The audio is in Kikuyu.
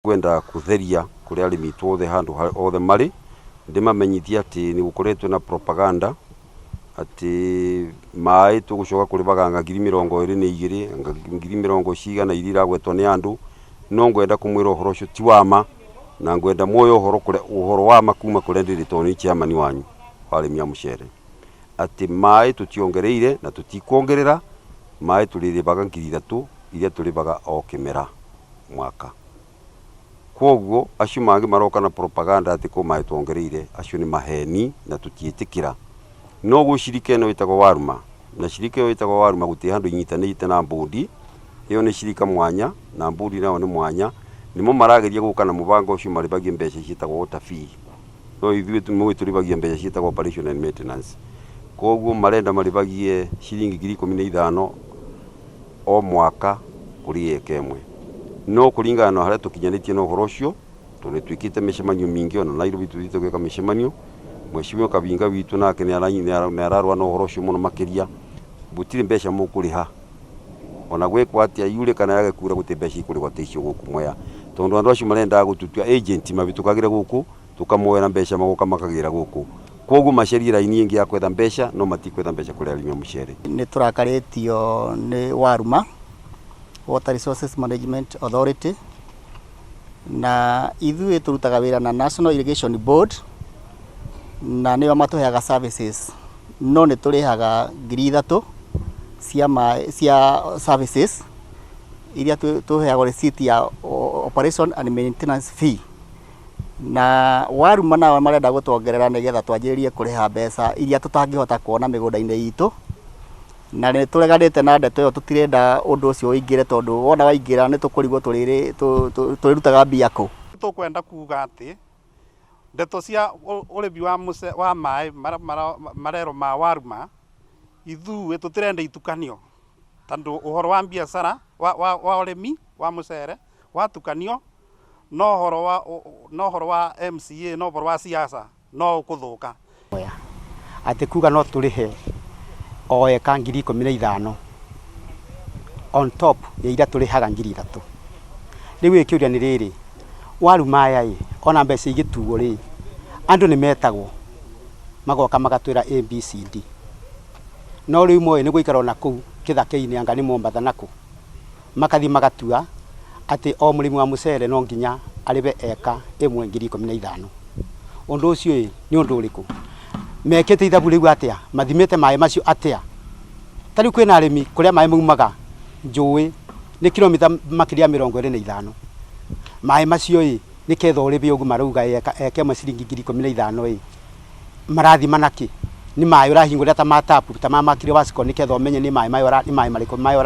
Ngwenda kutheria kũrĩ arĩmi itũ othe handũ othe marĩ, ndĩmamenyithie atĩ nĩ gũkoretwo na propaganda atĩ maĩ tũgũcoka kũrĩbaga anga 22,000, anga ngiri mĩrongo cigana iria iragwetwo nĩ andũ, no ngwenda kũmwĩra ũhoro ũcio ti wa ma, na ngwenda muoye ũhoro kũrĩa ũhoro wa ma kuma kũrĩa ndĩrĩ tondũ nĩ chairman wanyu wa arĩmi a mũcere, atĩ maĩ tũtiongereire na tũtikuongerera, maĩ tũrĩrĩbaga 3,000 iria tũrĩbaga o kĩmera mwaka. Kwoguo acio mangĩ maroka na propaganda atĩ kũ maĩ tuongereire, acio nĩ maheni na tũtiĩtĩkĩra. No gwĩ cirika ĩno ĩtagwo Waruma, na cirika ĩyo ĩtagwo Waruma gũtirĩ handũ inyitanĩte na mbũndi, ĩyo nĩ cirika mwanya na mbũndi nayo nĩ mwanya, nĩmo marageria gũka na mũbango ũcio marĩbagie mbeca ciĩtagwo water fee. No ithuĩ mũĩ tũrĩbagia mbeca ciĩtagwo operation and maintenance. Kwoguo marenda marĩbagie ciringi 15,000 o mwaka kũrĩ eka ĩmwe. No kũringana na harĩa tũkinyanĩtie na ũhoro ũcio, tondũ nĩ twĩkĩte mĩcemanio mĩingĩ ona Nairobi tũthiĩte gwĩka mĩcemanio, Mheshimiwa Kabinga witũ nake nĩ ararũa na ũhoro ũcio mũno makĩria, gũtirĩ mbeca mũkũrĩha ona gwĩkwo atĩa yure kana yage kura gũtirĩ mbeca ikũrĩhwo ta icio gũkũ Mwea, tondũ andũ acio marendaga gũtũtua agent mabĩtũkagĩre gũkũ tũkamoera mbeca magoka makagĩra gũkũ, kwoguo macarie raini ĩngĩ ya kwetha mbeca no matikwetha mbeca kũrĩ arĩmi a mũcere. Nĩ tũrakarĩtio nĩ Waruma, Water Resources Management Authority, na ithuĩ tũrutaga wĩra na National Irrigation Board, na nĩo matũheaga services, no nĩ tũrĩhaga 3,000 cia maĩ cia services iria tũheagwo receipt ya operation and maintenance fee. Na Waruma nao marenda gũtuongerera nĩgetha twanjĩrĩrie kũrĩha mbeca iria tũtangĩhota kuona mĩgũnda-inĩ itũ, na nĩ tũreganĩte na ndeto ĩyo, tũtirenda ũndũ ũcio ũingĩre tondũ wona waingĩra nĩ tũkũrigwo tũrĩrutaga mbia kũ. Tũkwenda kuga atĩ ndeto cia ũrĩmi wa wa maĩ marero ma Waruma ithuĩ tũtirenda itukanio tondũ ũhoro wa biacara wa ũrĩmi wa mũcere watukanio no ũhoro wa MCA no ũhoro wa siasa no ũkũthũka. Atĩ kuga no tũrĩhe o eka 15,000 on top ya iria tũrĩhaga 3,000. Rĩu ĩ kĩũria nĩ rĩrĩ, Waruma aya ĩ ona mbeca igĩtuo rĩ, andũ nĩ metagwo magoka magatwĩra ABCD, no rĩu moĩ nĩ gũikara ona kũu kĩthaka-inĩ anga nĩ Mombatha nakũ, makathiĩ magatua atĩ o mũrĩmi wa mũcere no nginya arĩbe eka ĩmwe 15,000. Ũndũ ũcio ĩ nĩ ũndũ ũrĩkũ? Mekĩte ithabu rĩu atĩa? Mathimĩte maĩ macio atĩa? Ta rĩu kwĩna arĩmi kũrĩa maĩ maumaga njũĩ nĩ kilomita makĩria ya 25. Maĩ macio ĩ nĩketha ũrĩbe ũguo marauga eka ĩmwe ciringi 15,000 ĩ marathima nakĩ? Nĩ maĩ ũrahingũrĩra ta ma tap ta ma makire Wasco nĩketha ũmenye nĩ maĩ maĩ nĩ maĩ marĩkũ maĩ.